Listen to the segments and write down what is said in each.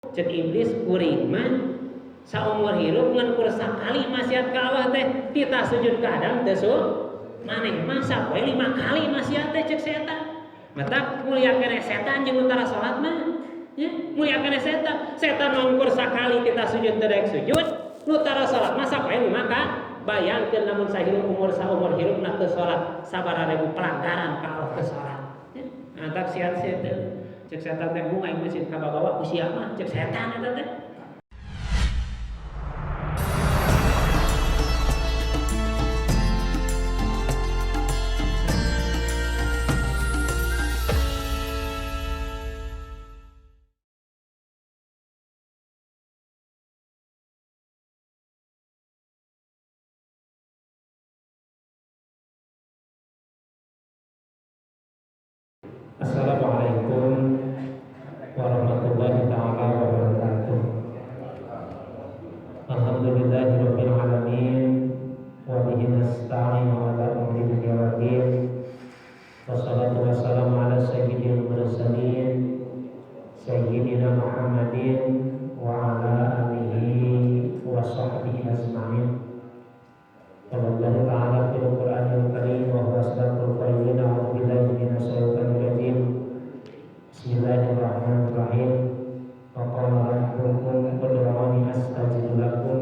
Cek iblis kuring mah saumur hirup ngan kur sakali maksiat ka Allah teh titah sujud ka Adam teh maneh mah sapoe 5 kali maksiat teh cek setan. Matak mulia keneh setan jeung utara salat mah. Ya, mulia keneh setan. Setan mah kur sakali titah sujud teh daek sujud, nu tara salat mah sapoe 5 kali. Bayangkeun lamun sahirup umur saumur hirupna teu salat sabaraha ribu pelanggaran ka Allah teu salat. Ya, matak siat setan. Cek setan teh bunga aing mesin kababawa ku sia mah cek setan eta teh. Assalamualaikum warahmatullahi taala wabarakatuh. Alhamdulillahirabbil alamin wa bihi nasta'inu ala umuri dunya waddin. Wassalatu wassalamu ala sayyidil mursalin sayyidina Muhammadin wa ala alihi wa sahbihi ajma'in. Allahu ta'ala fil Qur'anil Karim wa huwa asdaqul qailin. A'udzu billahi minasyaitonir rajim. Bismillahirrahmanirrahim. Wa qala rabbukum ud'uni astajib lakum.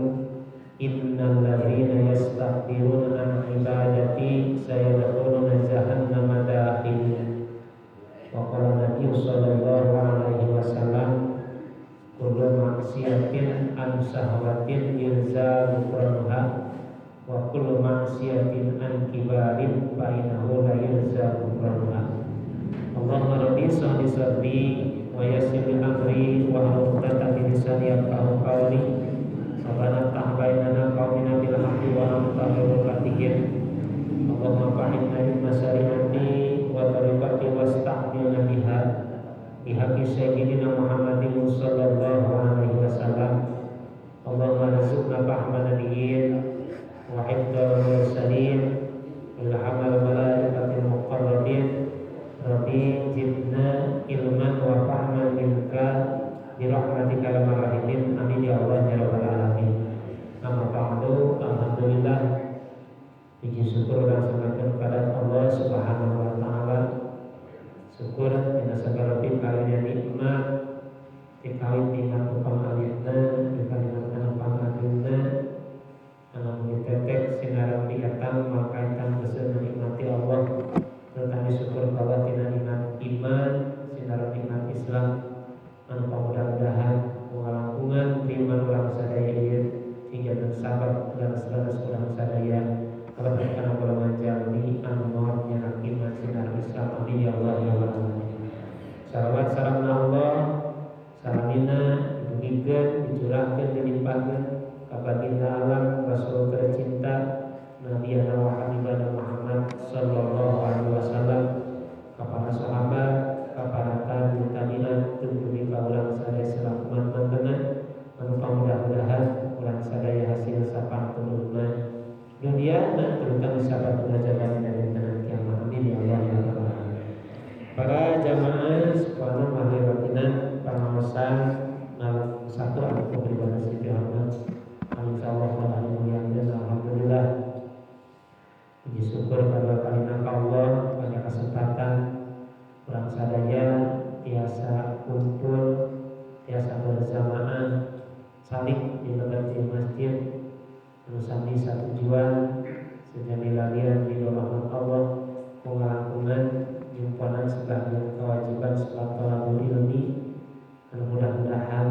Innal ladzina yastakbiruna an ibadati sayadkhuluna jahannama dakhirin. Wa qala Nabi sallallahu alaihi wasallam kullu ma'siyatin an sahwatin yurza ghufranuha wa kullu ma'siyatin an kibarin fa innahu la yurza ghufranuha. Allahumma rabbi shalli sadri wa yassir li amri wa hlul 'uqdatam min lisani yafqahu qawli. Rabbana ftah bainana qawmina bil haqqi wa anta khairul fatihin. Allahumma fahimna ilma syari'ati wa tariqati wasta'milna biha bihaqqi sayyidina Muhammadin sallallahu alaihi wasallam. Allahumma rzuqna fahma nabiyyin wa hifdzal mursalin ilhamal malaikatil muqarrabin. Rabbi zidna ilman wa fahman minka bi rahmatika ya arhamar rahimin. Amin ya Allah ya rabbal alamin. Amma ba'du. Alhamdulillah, puji syukur dan sampaikan kepada Allah Subhanahu wa taala. Syukur dina sagala karunia nikmat dikawin nikmat pangalitna dikalimat kana pangadilna anu ditetek sinaran dietang makaitan geus menikmati Allah. Terutama syukur bahwa tina nikmat iman sinaran nikmat Islam anu mudah-mudahan ngalangkungan iman urang sadaya ieu hingga dan sabab dan selaras urang sadaya kalau kana golongan jalmi anu maot nyanak iman sinar Islam. Amin ya Allah ya rabbal alamin. Salawat salam Allah salamina dugikeun dicurahkeun dilimpahkeun ka baginda alam Rasul tercinta Nabi wa Habibana Muhammad sallallahu alaihi wasallam, ka para sahabat, ka para tabi'in tabi'at, tuluy ka urang sadaya selamat mantena anu mudah-mudahan urang sadaya hasil sapatuluna dunia dan terutama sapatuluna jalan dari tanah kiamat. Amin ya Allah ya rabbal alamin. Para jamaah subhanahu wa ta'ala pangaosan malam satu anu kepribadian Siti Ahmad. Insyaallah alhamdulillah. Alhamdulillah. Puji syukur pada kalina ka Allah banyak kesempatan urang sadaya tiasa kumpul, tiasa berjamaah saling di lebet masjid anu sami satujuan sejami lalian di rahmat Allah pengalangkungan jumponan sebagian kewajiban sholat thalabul ilmi anu mudah-mudahan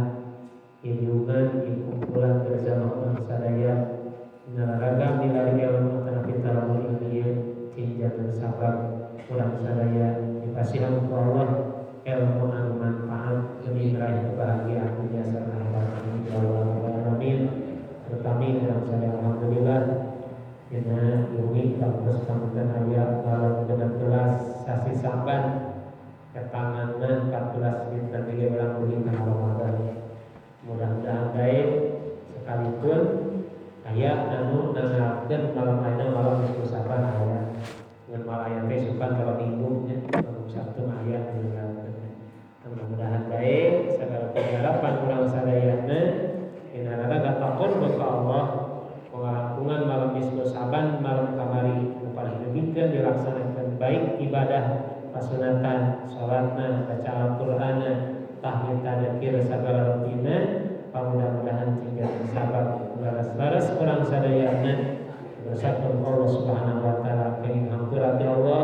ilyuman di kumpulan bersama urang sadaya ngaragam milari ilmu atanapi talabul ilmi cinjatan sabab urang sadaya dipasihan ku Allah ilmu anu manfaat demi meraih kebahagiaan dunia sareng akhirat. Amin ya rabbal alamin. Terutama urang sadaya alhamdulillah dina bumi kampus pangunten aya malam 16 sasi Saban ketanganan 14 dinten deui urang dugi kana Ramadan. Mudah-mudahan baik sekalipun aya anu nangarapkeun malam ayeuna malam nisfu Saban aya ngan malam aya teh sukan malam Minggu nya malam Sabtu aya anu nangarapkeun. Mudah-mudahan baik segala pengharapan urang taqarrub ka Allah pengalangkungan malam nisfu Syaban malam kamari nu paling dugikeun dilaksanakeun baik ibadah pasunatan salatna baca Al-Qur'anna tahmid tadzakir sagala rutina pamudah-mudahan cing jadi sabab laras-laras urang sadayana bersatu Allah Subhanahu wa taala kenging hampura ti Allah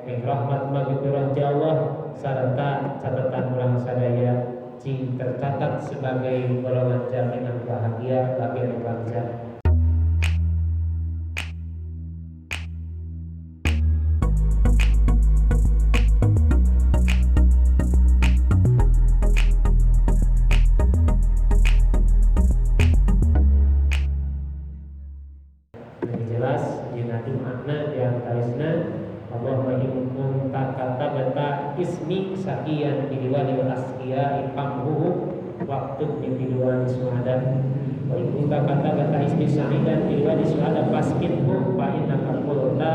kenging rahmat magfirah ti Allah sarta catatan urang sadaya cing tercatat sebagai golongan jaminan bahagia bagi anu bangsa. Ismi sakian bidiwani askia ipamhuhu waktu bidiwani suhada wa ikunta kata kata ismi sa'idan bidiwani suhada pasbithu fa innaka qulta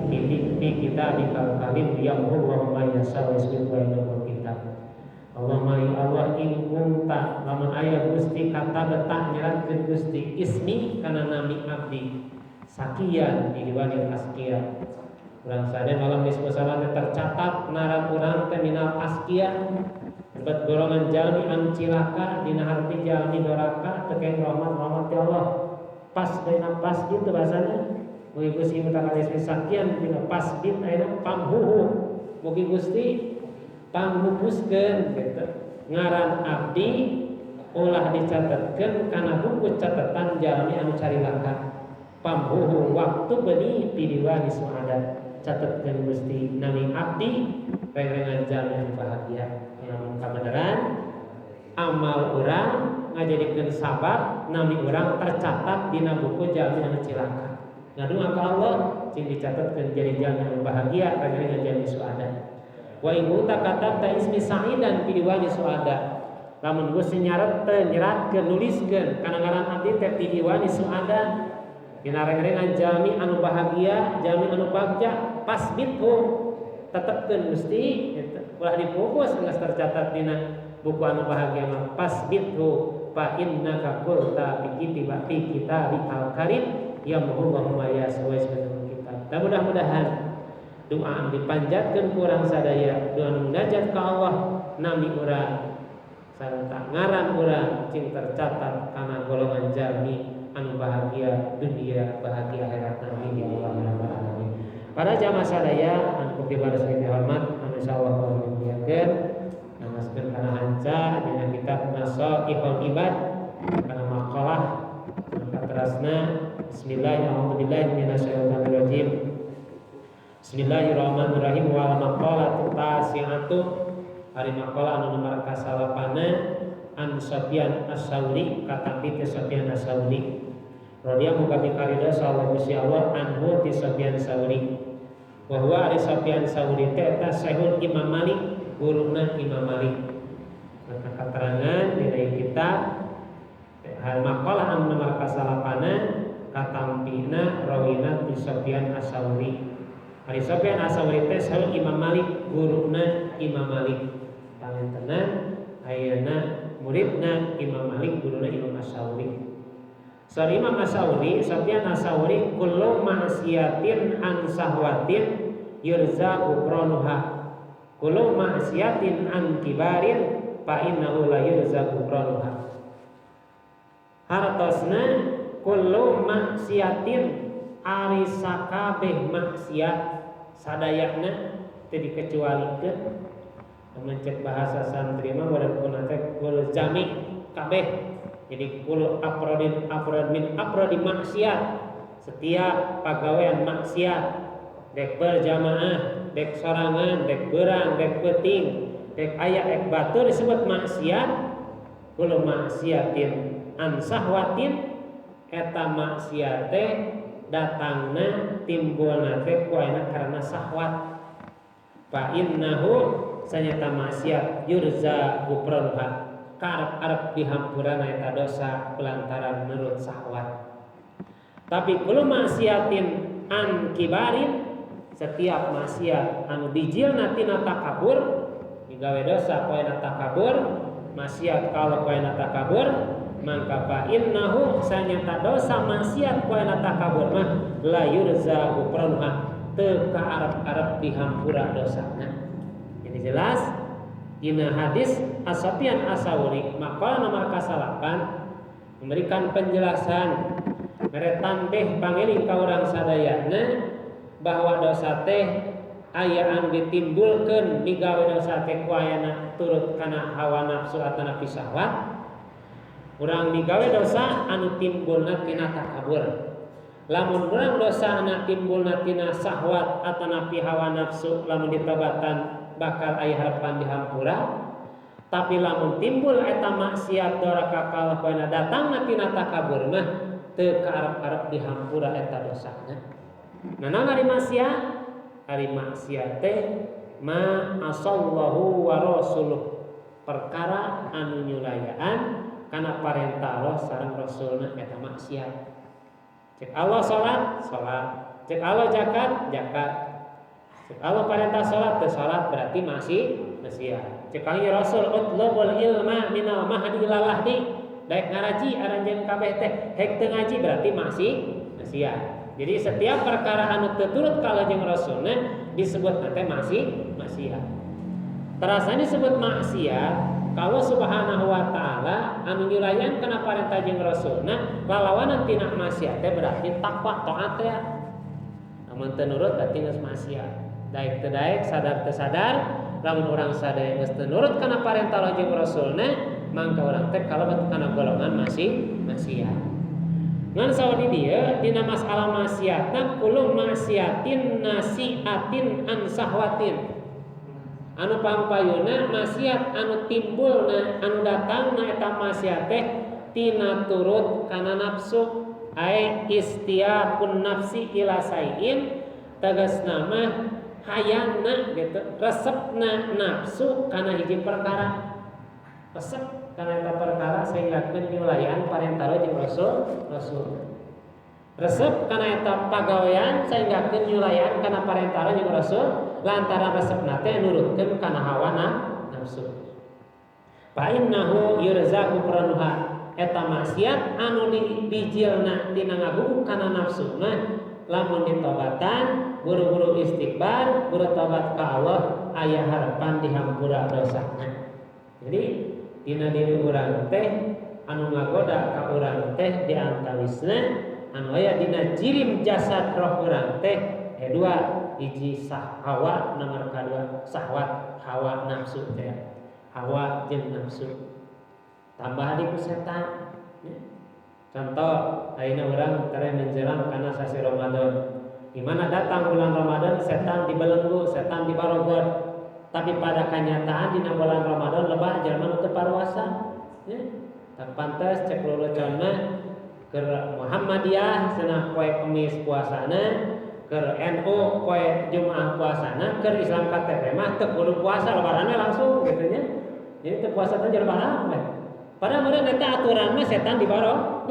fi kitabikal karim yamhu wa ma yasha wa yasbitu wa innahu kitab. Allahumma ya Allah in kunta lamun aya Gusti kata betah nyeratkeun Gusti ismi kana nami abdi sakian bidiwani askia. Urang sadaya malam nisfu Syaban tercatat ngaran urang teh minal askia bet golongan jalmi anu cilaka dina harti jalmi doraka teu keng rahmat-rahmat ti Allah. Pas dina pas gitu bahasana. Mugi Gusti mutakal ismi sakian dina pas bit ayeuna pamhuhu. Mugi Gusti panghupuskeun gitu. Ngaran abdi ulah dicatetkeun kana buku catatan jalmi anu carilaka. Pamhuhu waktu beli pidiwani suada. Catatkeun Gusti nami abdi rengrengan jalmi anu bahagia. Lamun kabeneran amal urang ngajadikeun sabab nami urang tercatat dina buku jalmi anu cilaka. Ngadua ka Allah cing dicatatkeun jadi jalmi anu bahagia rengrengan jalmi suada. Wa in kunta katabta ismi sa'idan fi diwani suada. Lamun Gusti nyaretkeun nyeratkeun nuliskeun kana ngaran abdi teh fi diwani suada dina rengrengan jalmi anu bahagia, jalmi anu bagja, pasbithu tetepkeun Gusti gitu. Ulah dipupus geus tercatat dina buku anu bahagia mah pasbithu fa innaka qulta bi kitabikal karim yamhu ma yasha wa yasbitu kitab. Dan mudah-mudahan doa anu dipanjatkeun ku urang sadaya, doa anu munajat ka Allah nami urang sarta ngaran urang cing tercatat kana golongan jalmi anu bahagia dunia bahagia akhirat amin ya Allah ya rabbal alamin. Para jamaah sadaya anu dibalas hormat anu insyaallah muliakeun nangaskeun kana hanca dina kitab Nasaihul Ibad kana maqalah katerasna bismillahirrahmanirrahim minasyaitonirrajim. Bismillahirrahmanirrahim wal maqalatu tasi'atu ari maqalah anu nomor kasalapana an Sufyan As-Sauri katampi ti Sufyan As-Sauri radhiyallahu muga mikarida sallallahu Gusti Allah anhu ti Sufyan Sauri wa huwa ari Sufyan Sauri teh eta syekhul Imam Malik guruna Imam Malik. Maka keterangan dina kitab hal maqalah anu nomor kasalapana katampina rawina ti Sufyan As-Sauri ari Sufyan As-Sauri teh syekhul Imam Malik guruna Imam Malik pangantenan ayeuna muridna Imam Malik guruna Imam As-Sauri. Sar Imam As-Sauri, Sufyan As-Sauri kullu ma'siyatin an sahwatin yurzaqu pronuha. Kullu ma'siyatin an kibarin fa innahu la yurzaqu pronuha. Hartosna kullu ma'siyatin ari sakabeh maksiat sadayana teu dikecualikeun. Lamun cek bahasa santri mah badan teh kul jami kabeh. Jadi kul aprodin aprod min aprodi maksiat. Setiap pagawean maksiat dek berjamaah, dek sorangan, dek berang, dek peuting, dek aya, dek batur disebut maksiat. Kul maksiatin an sahwatin eta maksiat teh datangna timbulna teh ku ayeuna karena sahwat. Fa innahu sanyata maksiat yurza gupronha karep-arep dihampurana eta dosa kulantaran nurut sahwat. Tapi kulo maksiatin an kibarin setiap maksiat anu bijilna tina takabur digawe dosa poena takabur maksiat kalau poena takabur Mangka fa innahu sanyata dosa maksiat poena takabur mah la yurza ghufranuha teu ka arep-arep dihampura dosana. Ini jelas dina hadis As-Sufyan As-Sauri maqala nomor kasalapan memberikan penjelasan mere tambeh pangeling ka urang sadayana bahwa dosa teh aya anu ditimbulkeun migawe dosa teh ku ayana turut kana hawa nafsu atanapi syahwat. Urang migawe dosa anu timbulna tina takabur. Lamun urang dosa anu timbulna tina syahwat atanapi hawa nafsu lamun ditobatan bakal aya harapan dihampura. Tapi lamun timbul eta maksiat doraka ka Allah poena datangna tina takabur mah teu kaarep-arep dihampura eta dosana. Nah, naon ari maksiat? Ari maksiat teh ma asallahu wa rasuluh, perkara anu nyulayaan kana parentah Allah sareng Rasulna eta maksiat. Cek Allah salat, salat. Cek Allah zakat, zakat. Cek Allah parentah salat, teu salat berarti masih maksiat. Cek kanjeng Rasul utlubul ilma minal mahdi ilal lahdi, daek ngaraji aranjeun kabeh teh hek teu ngaji berarti masih maksiat. Jadi setiap perkara anu teu turut ka Allah jeung Rasulna disebut teh masih maksiat. Terasa disebut maksiat kalau subhanahu wa ta'ala anu nyulayan kana parentah jeung Rasulna lalawanan tina maksiat teh berarti takwa taat ya. Lamun teu nurut berarti geus maksiat. Daek teu daek sadar teu sadar lamun urang sadaya geus teu nurut kana parentah Allah jeung Rasulna mangka urang teh kalebet kana golongan masih maksiat. Ngan saur di dieu dina masalah maksiatna kullu maksiatin nasiatin an sahwatin. Anu pangpayuna maksiat anu timbulna anu datangna eta maksiat teh tina turut kana nafsu ai istiaqun nafsi ila sayin tegasna mah hayangna gitu resepna nafsu kana hiji perkara resep kana eta perkara sehingga nyulayaan parentah jeung rasul resep kana eta pagawean sehingga nyulayaan kana parentah jeung rasul lantaran resepna teh nurutkeun kana hawa nafsu. Fa innahu yurzaqu pranuha eta maksiat anu dibijilna tina ngaguguk kana nafsu mah lamun ditobatan buru-buru istighfar buru tobat ka Allah aya harapan dihampura dosana. Jadi dina diri urang teh anu ngagoda ka urang teh di antawisna anu aya dina jirim jasad roh urang teh dua hiji hawa nomor kadua sahwat hawa nafsu teh hawa jeung nafsu tambah di ku setan ya. Contoh ayeuna urang teh menjelang kana sasi Ramadan di mana datang bulan Ramadan setan dibelenggu setan dibarogot tapi pada kenyataan dina bulan Ramadan lebah jalma nu teu paruasa ya. Tak pantes cek luluconna keur Muhammadiyah cenah poe Kemis puasana keur NU poe Jumaah puasana keur Islam KTP mah teu kudu puasa lebaranna langsung gitu nya. Jadi teu puasa teh lebaran we. Padahal meureun eta aturan mah setan dibaro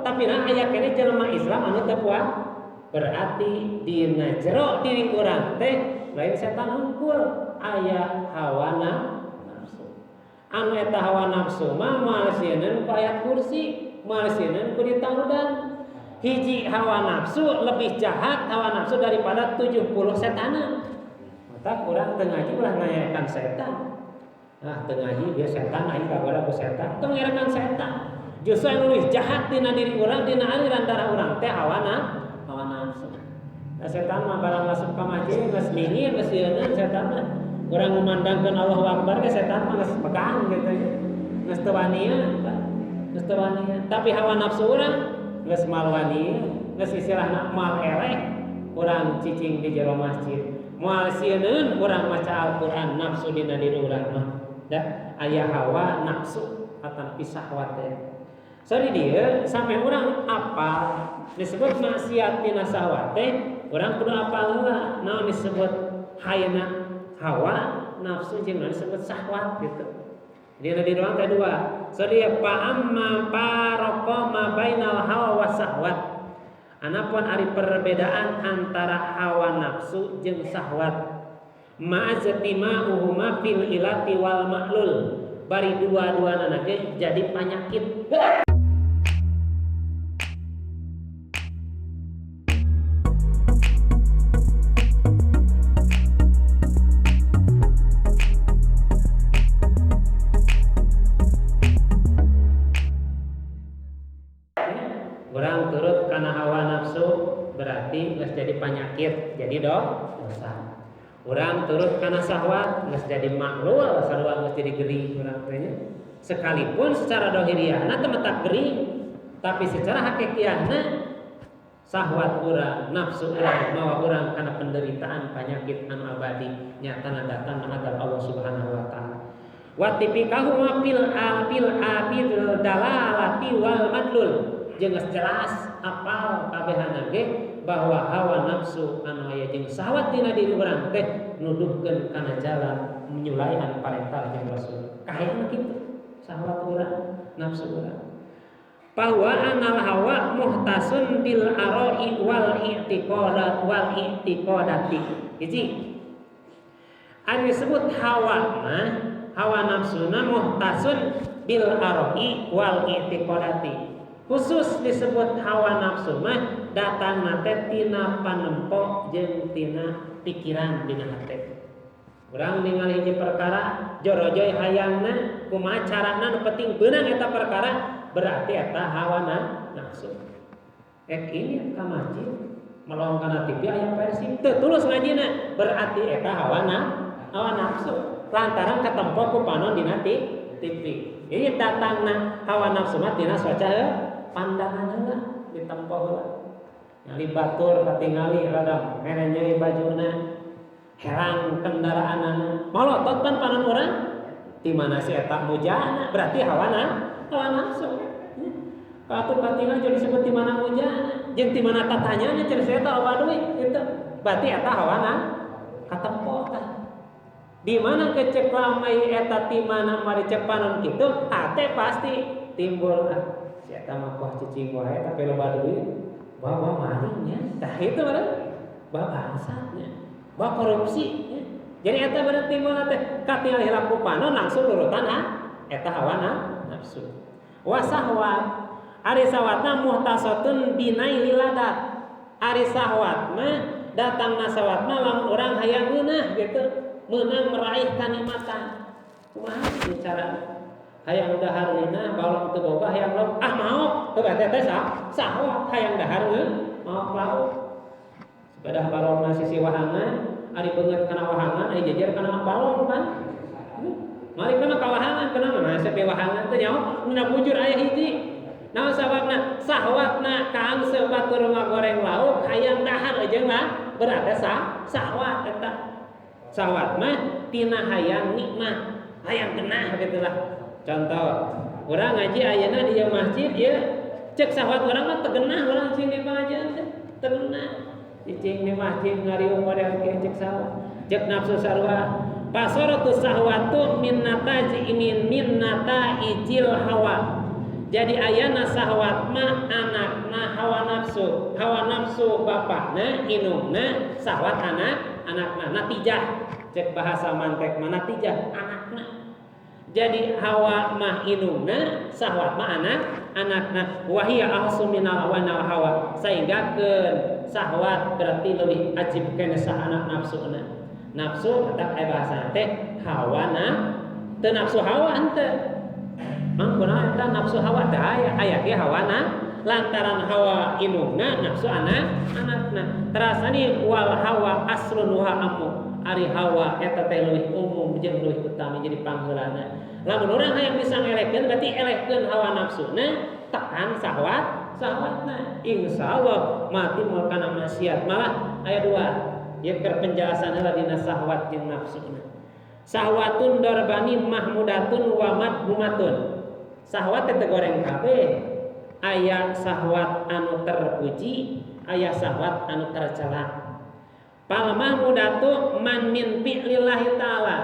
tapi nah aya keneh jelema Islam anu teu puasa berarti dina jero diri urang teh lain setan hungkul aya hawa nafsu. Anu eta hawa nafsu mah moal sieun ku ayat kursi, moal sieun ku ditanggudan. Hiji hawa nafsu lebih jahat hawa nafsu daripada 70 setana. Mata urang teu ngaji ulah ngayakeun setan. Nah, teu ngaji dia setan aing kagoda ku setan, teu ngayakeun setan. Justru anu leuwih jahat dina diri urang dina aliran darah urang teh hawa nafsu. Nah, setan mah barang masuk ka masjid geus mingir geus sieun setan mah. Urang ngumandangkeun Allahu Akbar ge setan mah geus pegang gitu ya. Geus teu wanian, Pak. Geus teu wanian. Tapi hawa nafsu urang geus moal wani, geus istilahna moal eleh urang cicing di jero masjid. Moal sieun urang maca Al-Qur'an nafsu dina diri urang mah. Da aya hawa nafsu atawa sahwat teh. Sari dieu sampai urang apal disebut maksiat dina sahwat teh urang kudu apal heula naon disebut hayana hawa nafsu jeung naon disebut sahwat gitu. Jadi di ruang kedua, so dia fa amma farqa ma bainal hawa wa sahwat. Anapun ari perbedaan antara hawa nafsu jeung sahwat. Ma'aztima'uhuma fil ilati wal ma'lul. Bari dua-duana ge jadi penyakit. Urang turut kana hawa nafsu berarti geus jadi penyakit, jadi dosa. Urang turut kana syahwat geus jadi maklul, sarua geus jadi gering urang teh nya. Sekalipun secara dohiriahna teu matak gering, tapi secara hakikiahna syahwat urang, nafsu urang mawa urang kana penderitaan penyakit anu abadi nyatana datang azab Allah Subhanahu wa taala. Wa tipikahu ma fil alfil abidul dalalati wal madlul. Jeung geus jelas apal kabehana ge bahwa hawa nafsu anu aya jeung syahwat dina diri urang teh nuduhkeun kana jalan menyulaian parentah jeung Rasul. Kahayang kitu syahwat urang, nafsu urang. Bahwa anal hawa muhtasun bil ara'i wal i'tiqadat wal i'tiqadati. Hiji. Anu disebut hawa mah hawa nafsuna muhtasun bil ara'i wal i'tiqadati. Khusus disebut hawa nafsu mah datang teh tina panempo jeung tina pikiran dina hate. Urang ningali hiji perkara jorojoy hayangna kumaha carana nu penting beunang eta perkara berarti eta hawa nafsu. Ek ini ka masjid melong kana TV aya Persib teu tulus ngajina berarti eta hawa nafsu lantaran katempo ku panon dina TV. Jadi datangna hawa nafsu mah tina soca pandangan heula ditempo heula. Nyali batur katingali rada merenyeuy bajuna, herang kendaraanana. Molotot pan panon urang di mana si eta mujana berarti hawa nafsu. Batur katingali jadi disebut di mana mujana, jeung di mana tatanyana cenah si eta loba duit gitu. Berarti eta hawa katempo tah. Di mana kecek lamai eta di mana mari cek panon kitu, hate pasti timbul si eta mah kuah cicing wae tapi loba duit, bawa malingnya. Tah itu berarti bawa bangsatnya, bawa korupsi nya. Jadi eta berarti timbul teh katingal hilap ku panon langsung lurutan eta hawa nafsu. Wa sahwat ari sahwatna muhtasatun binaili ladat. Ari sahwat mah datangna sahwat mah lamun urang hayang ngeunah gitu, meunang meraih kanikmatan. Kumaha cara hayang dahar ngeunah balong teu boga hayang lauk ah mau teu teh teh sahwat hayang dahar mau lauk. Sepedah balongna sisi wahangan ari beungeut kana wahangan ari jejer kana balong kan. Malik kana ka wahangan kana mah sepi wahangan teh nyaho nu bujur aya hiji. Naon sababna? Sahwatna kaangse batur ngagoreng lauk hayang dahar jeung lah berarti sahwat eta. Sahwat mah tina hayang nikmat, hayang genah gitu lah. Contoh, urang ngaji ayeuna di masjid ieu cek sahwat urang mah teu genah urang cing di pengajian teh, teu genah. Cicing di masjid ngariung model kieu cek sahwat. Cek nafsu sarua. Pasaratu sahwatu min nataji min nataijil hawa. Jadi ayana sahwat mah anakna hawa nafsu. Hawa nafsu bapakna indungna sahwat anak anakna natijah. Cek bahasa mantek mah natijah anakna. Jadi hawa mah indungna sahwat mah anak anakna wahia ahsu minal wana hawa. Sehingga ke sahwat berarti lebih ajib kana sah anak nafsuna. Nafsu kata aya bahasa teh hawa na teu nafsu hawa henteu. Mang kunaon eta nafsu hawa teh aya aya ge hawa na lantaran hawa indungna nafsu anak anakna. Terasani wal hawa aslun wa amu. Ari hawa eta teh leuwih umum jeung leuwih utama jadi pangheulana. Lamun urang hayang bisa ngelekeun berarti elekeun hawa nafsuna tekan sahwat sahwatna. Insyaallah mati moal kana maksiat. Malah aya dua ieu keur penjelasan heula dina sahwat jeung nafsuna. Sahwatun darbani mahmudatun wa madhumatun. Sahwat teh goreng kabeh. Aya sahwat anu terpuji, aya sahwat anu tercela. Pal mahmudatu man min fi'lillahi ta'ala.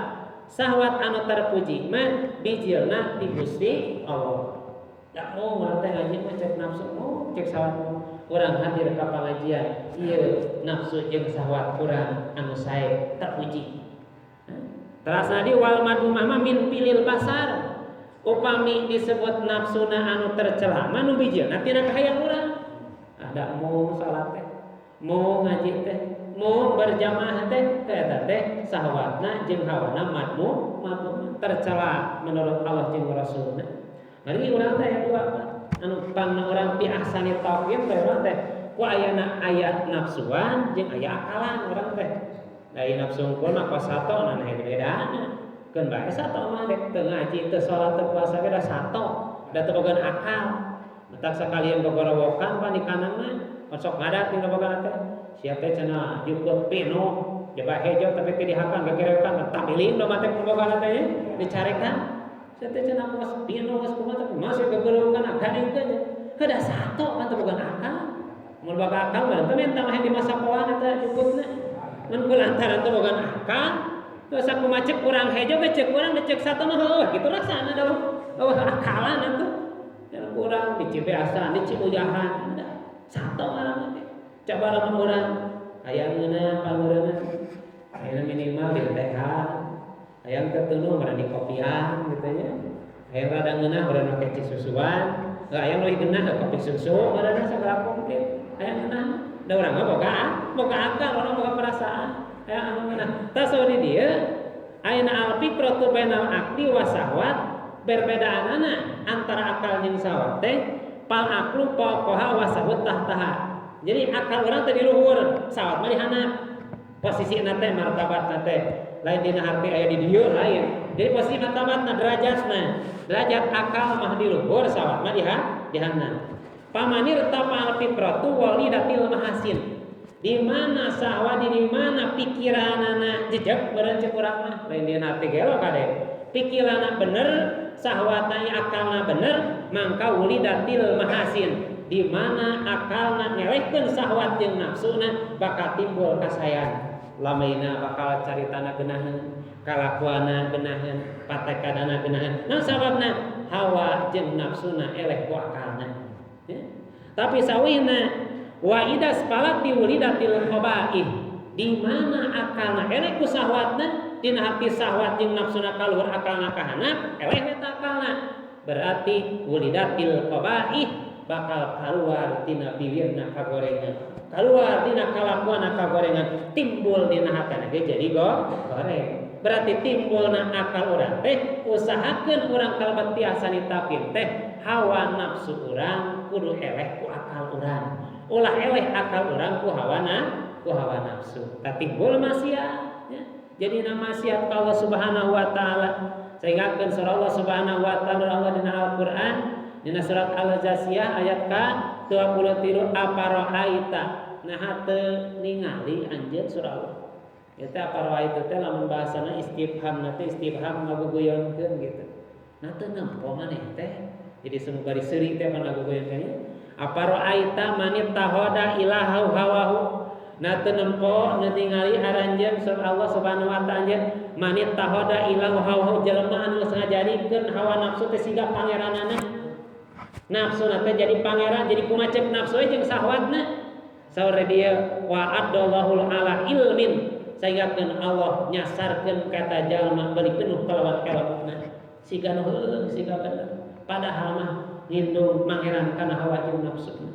Sahwat anu terpuji mah bijilna ti Gusti Allah. Da mau urang teh ngaji mah cek nafsu mau cek sahwat mau. Urang hadir ka pangajian ieu nafsu jeung sahwat urang anu sae terpuji. Terasa di wal madhumah mah min pilil basar. Upami disebut nafsuna anu tercela mah nu bijilna tina kahayang urang. Ada mau salat teh, mau ngaji teh, mau berjamaah teh, eta teh sahwatna jeung hawana madmu tercela menurut Allah jeung Rasulna. Mari urang teh aya dua anu pangna urang pi ahsani taqwim teh urang teh ku ayana aya nafsuan jeung aya akalan urang teh. Da nafsu unggul mah kos sato nah bedana. Keun bae sato mah dek teu ngaji teu salat teu puasa ge da sato, da teu boga akal. Matak sakalian gogorowokan pan di kanang mah sok ngadat di boga teh. Sia teh cenah jukut pinuh, jaba hejo tapi teu dihakan gegerekan tamiling do mate boga teh dicarekan. Sia teh cenah geus pinuh geus kumaha teh masih gogorowokan ganingkeun. Heuh da sato kan teu boga akal. Mun boga akal mah teu minta mah di masa poan eta jukutna. Mun kulantaran teu boga akal terus aku macet kurang hejo ge ceuk urang cek satu mah heuh kitu rasana da eueuh akalan atuh. Kurang di Cibeasan, di Ciujahan, da sato ngaranna teh. Coba lamun urang hayang ngeunah pangureuna. Hayang minimal di tehan. Hayang tertunu urang di kopian gitu nya. Hayang rada ngeunah urang make cisusuan. Hayang leuwih geunah kopi susu ngaranna sagala komplit. Hayang ngeunah da urang mah boga akal, urang boga perasaan. Hayang anu ngeunah. Tah saur di dieu ayeuna al-fikratu bainal aqli wa sahwat berbedaanana antara akal jeung sahwat teh pal aqlu fawqaha wa sahwat tahtaha. Jadi akal urang teh di luhur, sahwat mah di handap. Posisina teh martabatna teh lain dina harti aya di dieu lain. Jadi posisi martabatna derajatna. Derajat akal mah di luhur, sahwat mah di handap. Pamanir tafal fikratu walidatil mahasin. Di mana sahwat di mana pikiranana jejak beureun ceuk urang mah lain dina harti gelo kade. Pikiranna bener, sahwatna akalna bener, mangka wulidatil mahasin. Di mana akalna ngelehkeun sahwat jeung nafsuna bakal timbul kasayan. Lamaina bakal caritana geunaheun, kalakuana geunaheun, patekadana geunaheun. Nah sababna hawa jeung nafsuna eleh ku akalna. Ya. Tapi sawihna wa idas palati wulidatil qabaih. Di mana akalna eleh ku sahwatna, dina hati sahwat jeung nafsuna kaluhur akalna kahanap, eleh eta akalna. Berarti wulidatil qabaih bakal keluar tina bibirna kagorengan. Keluar dina kalakuana kagorengan, timbul dina hatana ge jadi goreng. Berarti timbulna akal urang teh usahakeun urang kalebet tiasa nitapin teh hawa nafsu urang kudu eleh ku akal urang. Ulah eleh akal urang ku hawa nafsu. Tah timbul maksiat ya. Jadi nama maksiat ka Allah Subhanahu wa taala. Sehingga keun surah Allah Subhanahu wa taala Allah dina Al-Qur'an dina surat Al-Jasiyah ayat ka 23 apara'aita. Nah teu ningali anjeun surah Allah. Eta apara'aita teh lamun bahasana istifham na teh istifham ngaguguyonkeun gitu. Nah teu nempo maneh teh. Jadi semoga diseuri teh pan ngaguguyonkeun nya. Apara'aita manittahoda ilahahu hawahu. Nah teu nempo ningali aranjeun surah Allah Subhanahu wa taala anjeun manittahoda ilahu hawahu jelema anu geus ngajadikeun hawa nafsu teh siga pangeranana. Nafsu teh jadi pangeran, jadi kumacek nafsu jeung sahwatna. Saur dia wa adallahu ala ilmin, sehingga Allah nyasarkeun kata jalma beli penuh kalawan elmuna. Siga nu heueuh siga bener. Padahal mah ngindung pangeran kana hawa jeung nafsuna.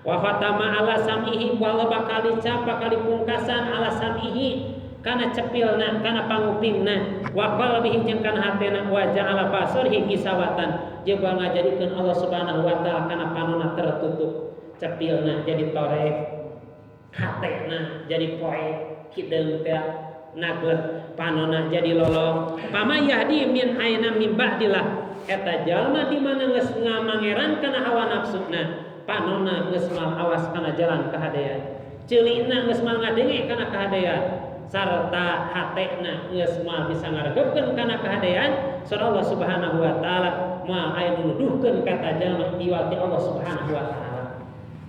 Wa fatama ala samihi wa Allah bakal dicap bakal dipungkasan ala samihi kana cepilna kana pangupingna wa qalbihi jeung kana hatena wa ja'ala basarihi gisawatan jeung bakal ngajadikeun Allah Subhanahu wa taala kana panona tertutup cepilna jadi torek hatena jadi poek hideung teh naglet panona jadi lolong pama yahdi min aina min ba'dillah eta jalma di mana geus ngamangeran kana hawa nafsuna panona geus mal awas kana jalan kahadean ceulina geus mal ngadenge kana kahadean sarta hatena geus moal bisa ngaregepkeun kana kahadean surah Allah Subhanahu wa taala moal aya nu nuduhkeun kata jalma iwal ti Allah Subhanahu wa taala.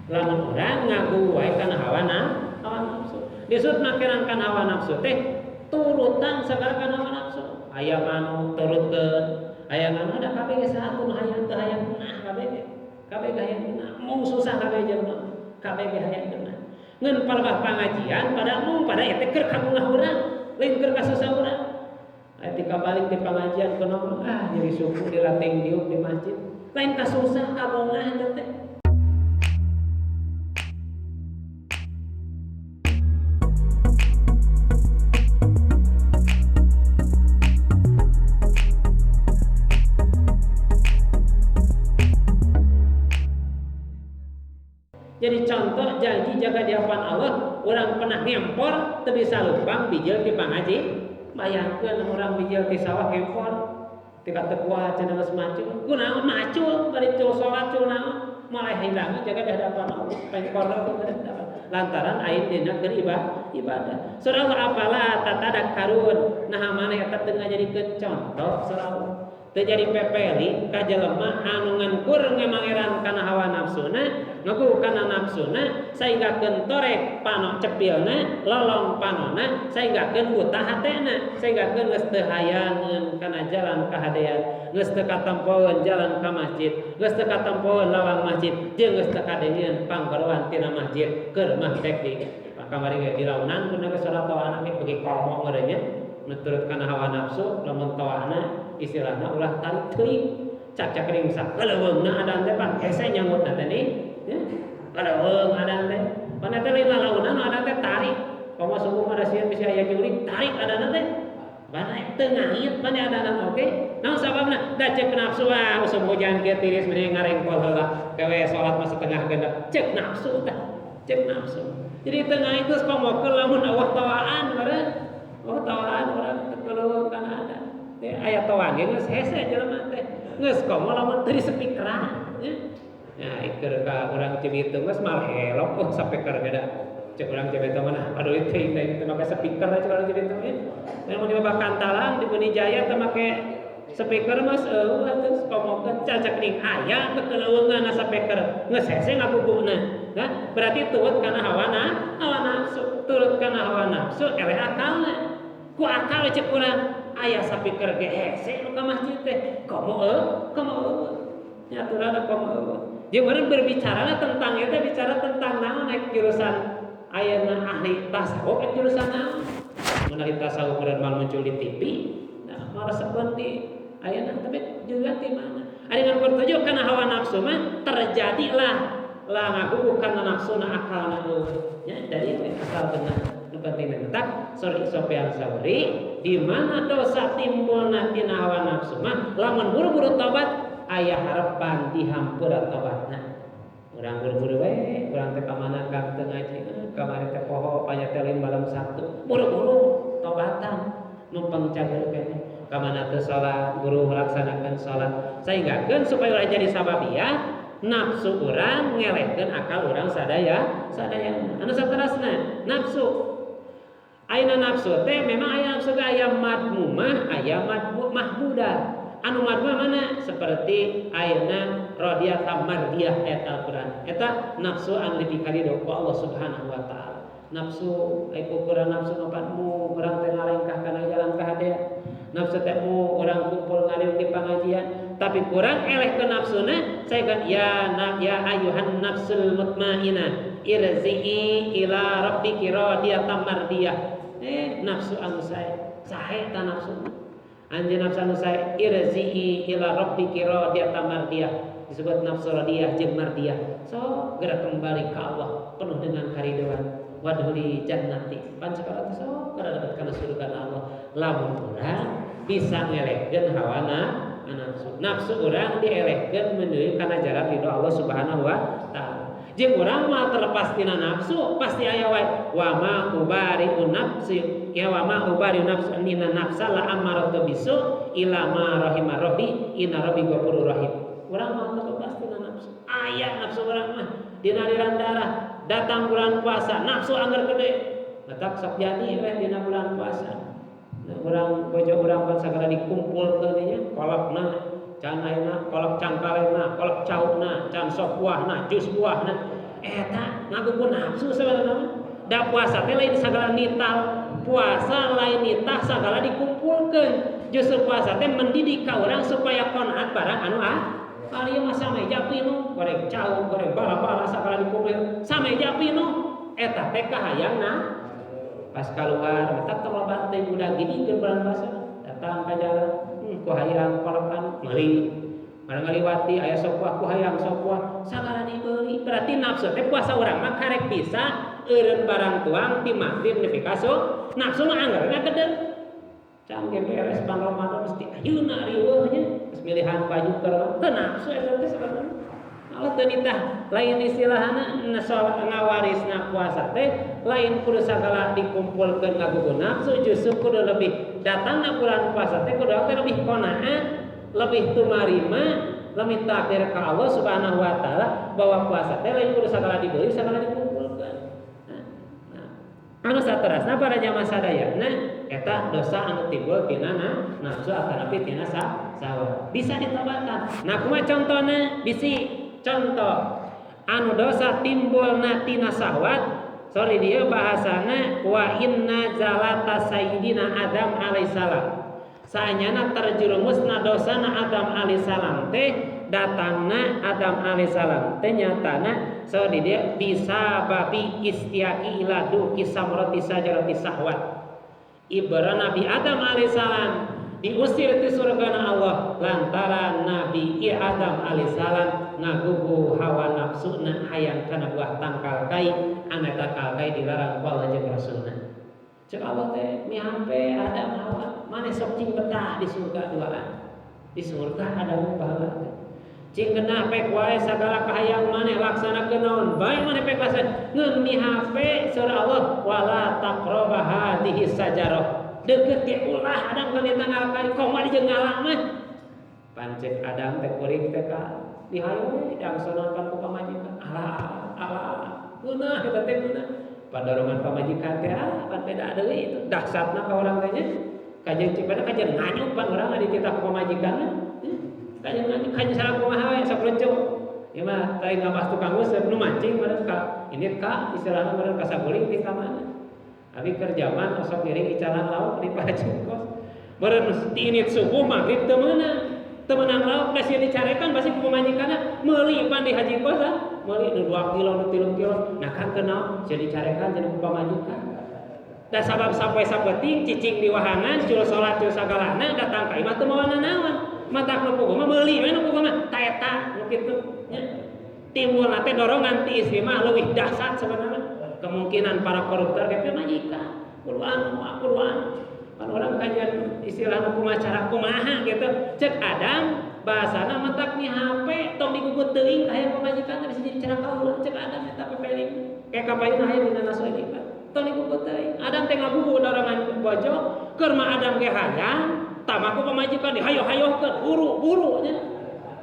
Lamun urang ngagu wae kana hawa nafsu disebut makeran kana hawa nafsu teh turutan sagala kana hawa nafsu aya anu turutkeun aya anu da kabeh geus satu nu hayang teu hayang geunah kabeh kabeh hayang geunah mung susah kabeh jelema kabeh hayang geunah ngan palebah pangajian pada mung pada eta keur kabungah urang lain keur kasusah urang. Ketika balik di pengajian ke nongkrong, jadi suku dilatih diuk di masjid. Lain kasusah kabongah teh. Jadi contoh janji jaga di hadapan Allah, orang pernah ngempor teu bisa lupang bijil di pangaji. Bayangkeun orang bijil di sawah ngempor tika teu kuat cenah geus macul. Kunaon macul bari cul salat cul naon malah hilang jaga di hadapan Allah. Pengkorna lantaran aing dina keur ibadah. Surah Allah apala tatadakkarun nah maneh eta teu ngajadikeun contoh surah Allah. Teu jadi pepeli ka jelema anu ngankur ngamangeran kana hawa nafsuna, ngaku kana nafsuna sehingga torek pano cepilna, lolong panona, sehingga buta hatena, sehingga geus teu hayangeun kana jalan kahadean, geus teu katempoeun jalan ka masjid, geus teu katempoeun lawang masjid, jeung geus teu kadengeun panggoroan tina masjid keur mah dek di kamari ge dilaunan kuna ge salat tawana ge beuki komo ngeureunnya nuturut kana hawa nafsu lamun tawana istilahna ulah tarik teuing cak-cak ring sakaleuweungna adan teh pan hese nyangutna teh ni ya kaleuweung adan teh pan teh lain lalaunan adan teh tarik komo subuh mah sieun bisi aya jurig tarik adan teh bana teu ngahit pan adan oke naon sababna da ceuk nafsu ah usum hujan kieu tiris mending ngarengkol heula kewe salat mah setengah genep ceuk nafsu tah ceuk nafsu jadi teu ngahit geus komokeun lamun Allah tawaan meureun oh tawaan urang teu kaleuweung kana adan teh aya tawaan ge geus hese jelema teh geus komo lamun teu disepikeran nya. Nah iker ka urang Cibitung geus malah helok oh speaker beda cek urang Cibitung mah aduh teuing teh teu make speaker cek urang Cibitung nya. Mun di Bakantalang di Bunijaya teu make speaker mas eueuh atuh komokeun cacak ning aya kekeleuweungan speaker geus hese ngaguguna. Nah berarti turut kana hawa nafsu, turut kana hawa nafsu eleh akalna. Ku akal cek urang aya speaker ge hese nu ka masjid teh komo komo eueuh nyaturana komo eueuh. Jeung urang berbicara tentang eta bicara tentang naon naik jurusan ayeuna ahli tasawuf ek jurusan naon mun ahli tasawuf urang mal muncul di TV nah maresepeun di ayeuna tapi juga di mana ari ngan bertuju kana hawa nafsu mah terjadilah lah ngaku kana nafsuna akalna eueuh nya dari asal benar nu penting tak sori Sofyan Sauri di mana dosa timbulna tina hawa nafsu mah lamun buru-buru tobat aya harapan dihampura tobatna. Urang buru-buru we urang teh ka mana kang teu ngaji kamari teh poho panyatelin malam Sabtu buru-buru tobatan numpang cager keneh ka mana teu salat buru melaksanakan salat sehinggakeun supaya ulah jadi sababiah nafsu urang ngelehkeun akal urang sadaya sadayana anu saterasna nafsu. Ayeuna nafsu teh memang aya nafsu ge aya madmumah, aya mahmudah. Anu madmumah mana? Seperti ayeuna radiyatan mardiyah ayat Al-Qur'an. Eta nafsu anu dipikarido ku Allah Subhanahu wa taala. Nafsu ai ukuran nafsu mapatmu urang teh ngalengkah kana jalan kahadean. Nafsu teh mu urang kumpul ngaliung di pangajian, tapi kurang eleh ke nafsuna saegan ya ya ayuhan nafsul mutmainah irzi'i ila rabbiki radiyatan mardiyah. Nafsu anu sae sae ta nafsu anjeun nafsu anu sae irzi'i ila rabbiki radiyatan mardiyah disebut nafsu radiyah jeung mardiyah so gerak kembali ka Allah penuh dengan karidoan wadhuli jannati pan sakala teh so gerak dapat kana surga Allah lamun urang bisa ngelehkeun hawa nafsu nafsu urang dielehkeun menuju kana jalan ridho Allah Subhanahu wa taala. Jeung urang mah terlepas tina nafsu pasti aya wae wa ma ubari'u nafsi ya wa ma ubari'u nafsi inna nafsa la amaratu bisu ila ma rahima rabbi inna rabbi ghafurur rahim. Urang mah terlepas tina nafsu aya nafsu urang mah dina aliran darah datang bulan puasa nafsu angger gede matak sok jadi we dina bulan puasa. Nah, urang bojo urang pan sagala dikumpulkeun nya kolokna can ayeuna kolok cangkalengna kolok caukna can sok buahna jus buahna eta ngagugu nafsu sabenerna da puasa teh lain sagala nital puasa lain nitah sagala dikumpulkeun justru puasa teh mendidik ka urang supaya qanaat barang anu ari mah sameja pinuh goreng cau goreng bala-bala sagala dikumpulkeun sameja pinuh eta teh kahayangna pas kaluar mata tong loba teh budak gini keur bulan puasa Datang ka jalan, ku hayang kolokan meuli. Barang ngaliwati aya sop buah, ku hayang sop buah, sagala dibeli. Berarti nafsu teh puasa urang mah karek bisa eureun barang tuang ti maghrib nepi ka subuh. Nafsu mah angger ngagedeg. Can ge beres pan Ramadan mesti ayeuna riweuh nya, geus milihan baju keur teu nafsu eta teh sebenarnya. Allah teu nitah lain istilahna ngawarisna puasa teh lain kudu sagala dikumpulkeun ngagugu nafsu, justru kudu lebih datangna bulan puasa teh kudu teh lebih qanaah, lebih tumarima, lebih takdir ka Allah Subhanahu wa taala bahwa puasa teh lain kudu sagala dibeli, sagala dikumpulkeun. Nah, anu saterasna para jamaah sadayana eta dosa anu timbul tina nafsu atanapi tina sahwat bisa ditobatan. Nah, kumaha contona? Bisi contoh anu dosa timbulna tina sahwat, sorry dia bahasana wa inna zalata sayyidina Adam alaihissalam. Saanyana terjerumusna dosana Adam alaihissalam teh datangna Adam alaihissalam teh nyatana so di dia bisa babi istiaki ila duki samrati sajarati sahwat. Ibara Nabi Adam alaihissalam diusir ti surgana Allah lantaran Nabi Adam alaihissalam ngagugu hawa nafsuna hayang kana buah tangkal kai, anu tangkal kai dilarang ku Allah jeung Rasulna. Cek Allah teh mihampe Adam Hawa maneh sok cing betah di surga duaan. Di surga Adam baheula teh. Cing genah pek wae sagala kahayang maneh laksanakeun naon bae maneh pek laksana ngeun mihape surah Allah wala taqraba hadhihi sajarah. Deukeut ge ulah Adam kana tangkal kai komo di jeung ngala mah. Pancek Adam teh kuring teh ka dihayu we dangsonan pan ku pamajikan. Alah alah geunah eta teh geunah. Padorongan pamajikan teh pan beda deui itu dahsyatna ka urang teh nya. Kajeun cipana kajeun nganyuk pan urang dititah ku pamajikanna. Kajeun nganyuk kajeun salah kumaha we sok lucu. Ieu mah teh ngabas tukang useup nu mancing meureun ka ini ka istilahna meureun ka saguling ti ka mana. Abi keur jaman osok ngiring icalan lauk di Pajungkos. Meureun diinit subuh maghrib teu meunang. Teu meunang lauk da sieun dicarekan pasti ku pamajikanna meuli pan di Haji Kos ah. Meuli nu 2 kilo nu 3 kilo. Nah kan kenal sieun dicarekan jeung ku pamajikan. Da sabab sapoe sapenting cicing di wahangan cul salat cul sagalana datang ka imah teu mawa nanaon. Matak nu puguh mah meuli we nu puguh mah ta eta nu kitu nya. Timbulna teh dorongan ti istri mah leuwih dahsyat sebenarnya. Kemungkinan para koruptor ge pamajikan. Kudu anu. Kan orang kajian istilah kumaha cara kumaha gitu. Cek Adam bahasana matak ni HP tong digugut teuing aya pamajikan teh bisa jadi cara kaula cek Adam eta pepeling. Kayak kapayun aya dina nasu ini tong digugut teuing. Adam teh ngagugu dorongan bojo keur mah Adam ge hayang tamaku pamajikan dihayo-hayohkeun buru-buru nya.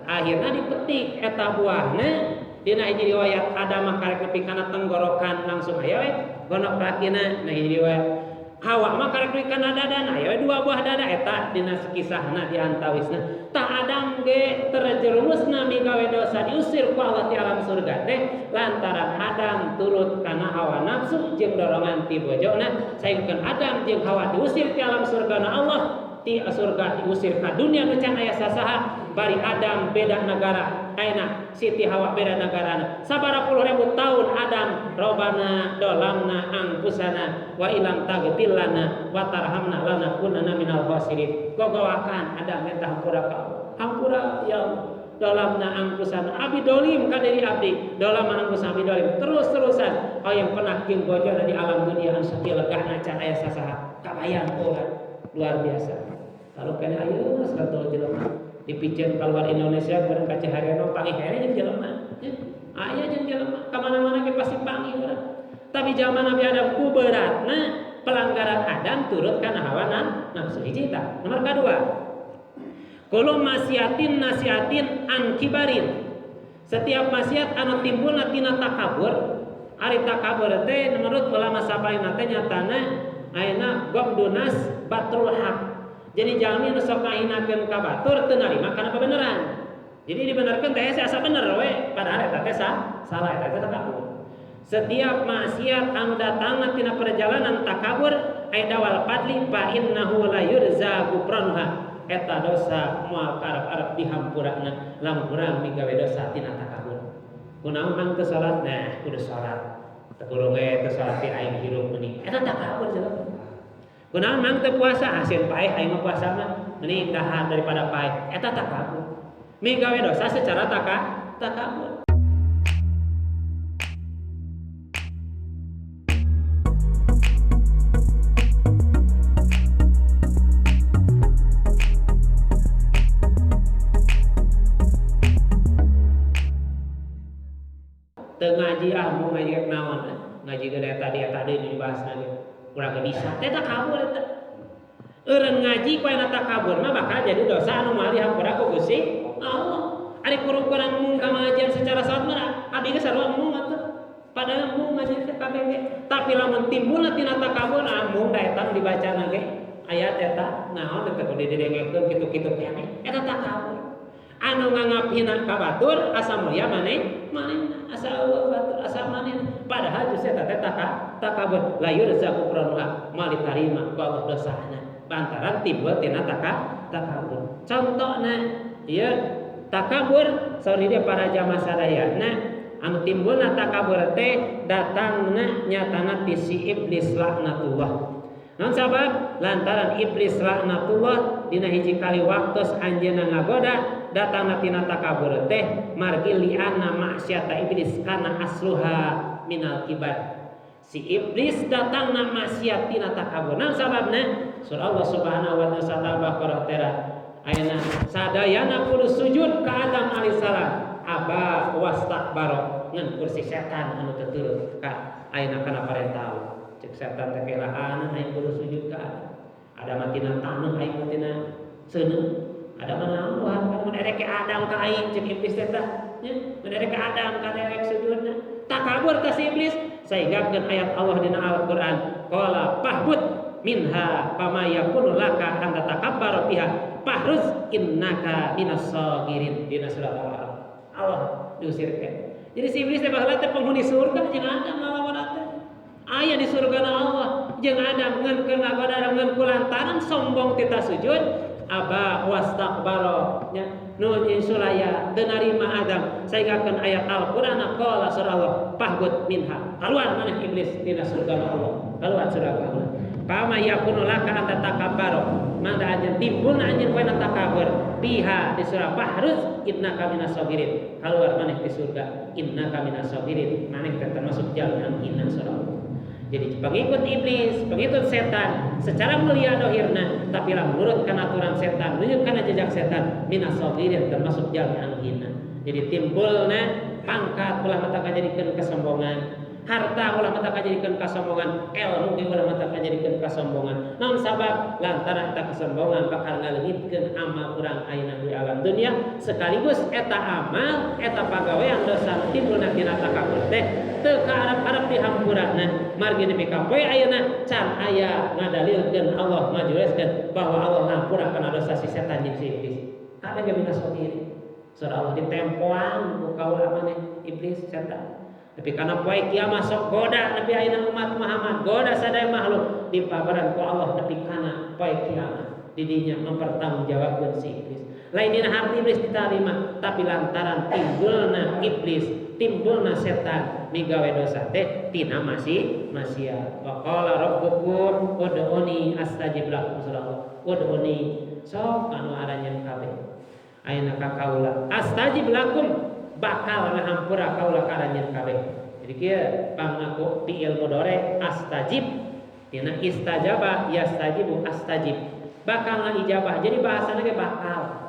Akhirna dipetik eta buahna dina hiji riwayat Adam mah karek nepi kana tenggorokan langsung aya we gonok lakina. Nah hiji riwayat Hawa mah karek nepi kana dada, nah aya we dua buah dada eta dina kisahna di antawisna. Tah Adam ge terjerumusna migawe dosa diusir ku Allah ti alam surga teh lantaran Adam turut kana hawa nafsu jeung dorongan ti bojona saengkeun Adam jeung Hawa diusir ti alam surga na Allah ti surga diusir ka dunia nu can aya sasaha bari Adam beda negara ayeuna Siti Hawa beda negarana sabaraha puluh ribu tahun Adam robana dolamna angkusana wa ilam taghfir lana wa tarhamna lanakunanna minal khasirin. Gogowakan Adam minta hampura ka Allah, hampura ya Allah dolamna angkusana abdi dolim ka diri abdi dolamna angkusana abdi dolim terus-terusan hayang pernah jeung bojona di alam dunia anu sakieu legahna can aya sasaha kabayang urang luar biasa. Kalau kena ayeuna 100 jelema dipiceun keluar Indonesia bareng ka Cihareno panggih hene jeung jelema. Aya jeung jelema ka mana-mana ge pasti panggih urang. Tapi zaman Nabi Adam ku beratna pelanggaran Adam turut kana hawa nafsu hiji tah. Nomor kadua. Kullu masiatin nasiatin an kibarin. Setiap maksiat anu timbulna tina takabur, ari takabur teh menurut ulama sapaina teh nyatana ayeuna gomdunas batrul haq. Jadi jalmi nu sok ngahinakeun ka batur teu narima kana kebenaran. Jadi dibenarkeun teh asa bener we, padahal eta teh salah eta teh takabur. Setiap maksiat anu datangna tina perjalanan takabur aya dawal fadli fa innahu la yurza gufranuha. Eta dosa moal karep-arep dihampurana lamun urang migawe dosa tina takabur. Kunaon mang teu salat? Nah, kudu salat. Teu kudu we teu salat ti aing hirup meuning. Eta takabur jelema. Kunaon mang teu puasa hasil paeh aing mah puasa mah mending dahar daripada paeh. Eta takabur. Migawe dosa secara takabur. Teu ngaji ah mau ngaji rek naon ngaji ge tadi eta deui dibahas lagi urang ge bisa teh takabur eta eureun ngaji ku aya takabur mah bakal jadi dosa anu moal dihampura ku Gusti Allah. Ari kur-ukuran mung ka ngajian secara salat mah abdi ge sarua mung atuh padahal mung ngaji teh kabeh ge tapi lamun timbulna tina takabur ah mung da eta nu dibacana ge ayat eta naon teh kudu didengekeun kitu-kitu keneh eta takabur. Anu nganggap hina ka batur asa mulia maneh manehna asa eueuh batur asa manehna padahal justru eta teh takabur la yurzaku pranuha moal ditarima ku Allah dosana lantaran timbul tina takabur. Contona ieu takabur saur dia para jamaah sadayana anu timbulna takabur teh datangna nyatana ti si iblis laknatullah. Naon sabab lantaran iblis laknatullah dina hiji kali waktos anjeunna ngagoda datangna tina takabur teh margi li'anna maksiata iblis kana asluha minal kibar. Si iblis datangna maksiat tina takabur. Naon sababna? Surah Allah Subhanahu wa ta'ala Al-Baqarah tera ayeuna sadayana kudu sujud ka Adam alaihissalam aba wastakbaro ngan kursi setan anu teu turut ka ayeuna kana parentah Allah. Cek setan teh kelahan aing kudu sujud ka Adam. Adam mah tina taneuh aing mah tina seuneu. Adam mah naon wah mun erek ke Adam ka aing cek iblis teh tah nya mun erek ke Adam ka erek sujudna. Takabur ka si iblis sehingga keun ayat Allah dina Al-Qur'an qala fahbut minha fama yakunu laka an tatakabbaru fiha fahruz innaka minas sagirin dina surat Al-A'raf. Allah diusirkeun. Jadi si iblis teh baheula teh penghuni surga jeung Adam lawan teh. Aya di surga Allah jeung Adam ngan keur ngagoda ngan kulantaran sombong tita sujud aba wastakbaro nya nu sulaya teu narima Adam sehingga ayat Al-Qur'an qala surah Allah fahbut minha keluar maneh iblis tina surga Allah keluar surga Allah fama yakunu laka an tatakabbaru mangga anjeun timbul anjeun poe takabur biha di surah fahruz innaka minas sagirin keluar maneh di surga innaka minas sagirin maneh termasuk jalma hina surah Allah. Jadi pengikut iblis, pengikut setan secara mulia dohirna, tapi lah menurut kana aturan setan, menurut kana jejak setan, minas sagirin termasuk jalma anu hina. Jadi timbulna pangkat ulah mata kajadikeun kesombongan, harta ulah mata kajadikeun kasombongan, ilmu ge ulah mata kajadikeun kasombongan. Naon sabab lantaran eta kesombongan bakal ngaleungitkeun amal urang ayeuna di alam dunia, sekaligus eta amal, eta pagawean dosa timbulna tina takabur teh teu kaarep-arep dihampurana. Margi nepi ka poe ayeuna can aya ngadalilkeun Allah ngajelaskeun bahwa Allah ngampura kana dosa si setan jeung si iblis. Kabeh ge minas sagirin. Surah Allah ditempoan ku kaula maneh iblis setan. Tapi karena poe kiamat sok goda nepi ayeuna umat Muhammad, goda sadaya makhluk dipaparan ku Allah nepi kana poe kiamat. Didinya mempertanggungjawabkeun si iblis. Lain dina harti iblis ditarima, tapi lantaran timbulna iblis, timbulna setan migawe dosa teh tina masih maksiat. Wa qala rabbukum ud'uni astajib lakum surah Allah. Ud'uni sok anu aranjeun kabeh. Ayeuna ka kaula astajib lakum bakal ngahampura kaula ka aranjeun kabeh. Jadi kieu pangaku fi'il mudhari astajib tina istajaba yastajibu astajib bakal ngaijabah. Jadi bahasana ge bakal.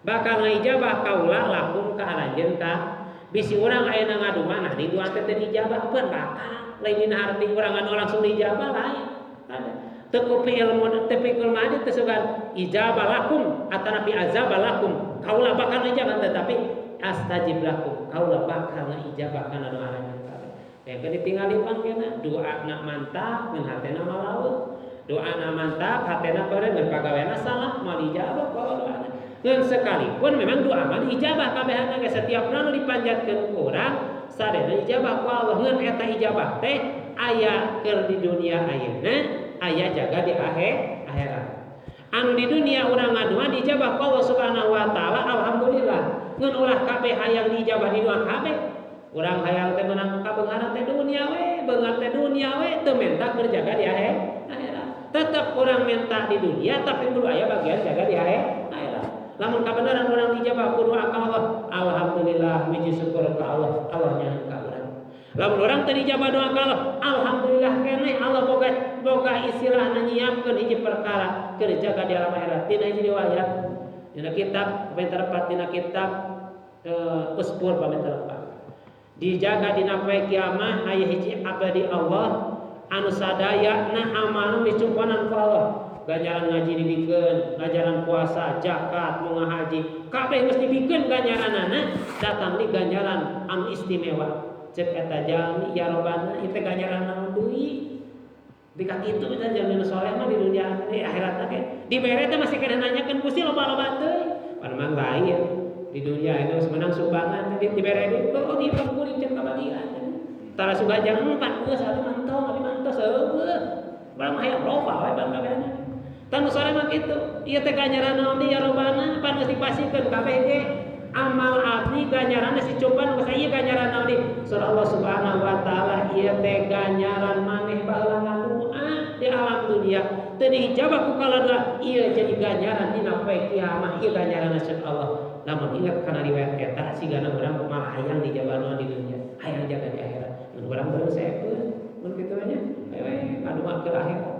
Bakal ngaijabah kaula lakum ka aranjeun ka bisi urang ayeuna ngaduma nah di dua teh teu diijabah pun bakal lain dina harti urang anu langsung diijabah lain. Ada teu ku fi'il mudhari teu fi'il madhi teu sugan ijabah lakum atanapi azaba lakum kaula bakal ngaijabah tetapi astajib lakum kaula bakal ngaijabah kana doa aranjeun kabeh. Yang ditinggali pangkena doa na mantap ngan hatena malaut. Doa na mantap hatena bareng ngan pagawena salah moal ijabah ku doana. Ngan sekalipun memang doa mah diijabah kabehana ge setiap nu dipanjatkeun ku urang sadayana ijabah ku Allah ngan eta ijabah teh aya keur di dunia ayeuna aya jaga di akhirat. Anu di dunia urang ngadua diijabah ku Allah Subhanahu wa taala alhamdulillah. Ngan ulah kabeh hayang diijabah di doa kabeh. Urang hayang teh meunang kabeungharan teh dunia we, beunghar teh dunia we teu menta keur jaga di akhirat. Tetap urang minta di dunia tapi kudu aya bagian jaga di akhirat. Lamun kabenaran urang dijabah ku doa ka Allah, alhamdulillah puji syukur ka Allah, Allah nyahan ka urang. Lamun urang teu dijabah doa ka Allah, alhamdulillah keneh Allah boga istilahna nyiapkeun hiji perkara keur jaga di alam akhirat. Dina hiji riwayat dina kitab komentar 4 dina kitab Usbur komentar 4. Dijaga dina poe kiamah aya hiji abadi Allah anu sadaya na amalna dicumpanan ku Allah. Ganjaran ngaji dibikeun, ganjaran puasa, zakat, munga haji, kabeh geus dibikeun ganjaranana, datang di ganjaran anu istimewa. Cek eta jalmi ya robana ieu teh ganjaran naon deui? Bika kitu eta jalmi nu soleh mah di dunia di akhirat teh. Dibere teh masih kena nanyakeun Gusti loba-loba teuing. Padahal mah lain di dunia itu geus menang sumbangan dibere deui. Oh di kuring can kabagian. Tara sugajang empat geus atuh mantong abi mantos eueuh. Barang mah hayang loba we ban kabehna. Tanu sore mah kitu. Ieu teh ganjaran naon deui ya robana pan geus dipasikeun kabeh ge. Amal abdi ganjaranna si cumpan geus ieu ganjaran naon deui. Surah Allah Subhanahu wa taala ieu teh ganjaran maneh baheula ngadoa di alam dunia. Teu diijabah ku kala doa ieu jadi ganjaran dina poe kiamah ieu ganjaranna ceuk Allah. Lamun ingat kana riwayat eta sigana urang malah hayang dijabah doa di dunia, hayang jaga di akhirat. Mun urang baru seekeun mun kitu nya we ngadoa ke akhirat.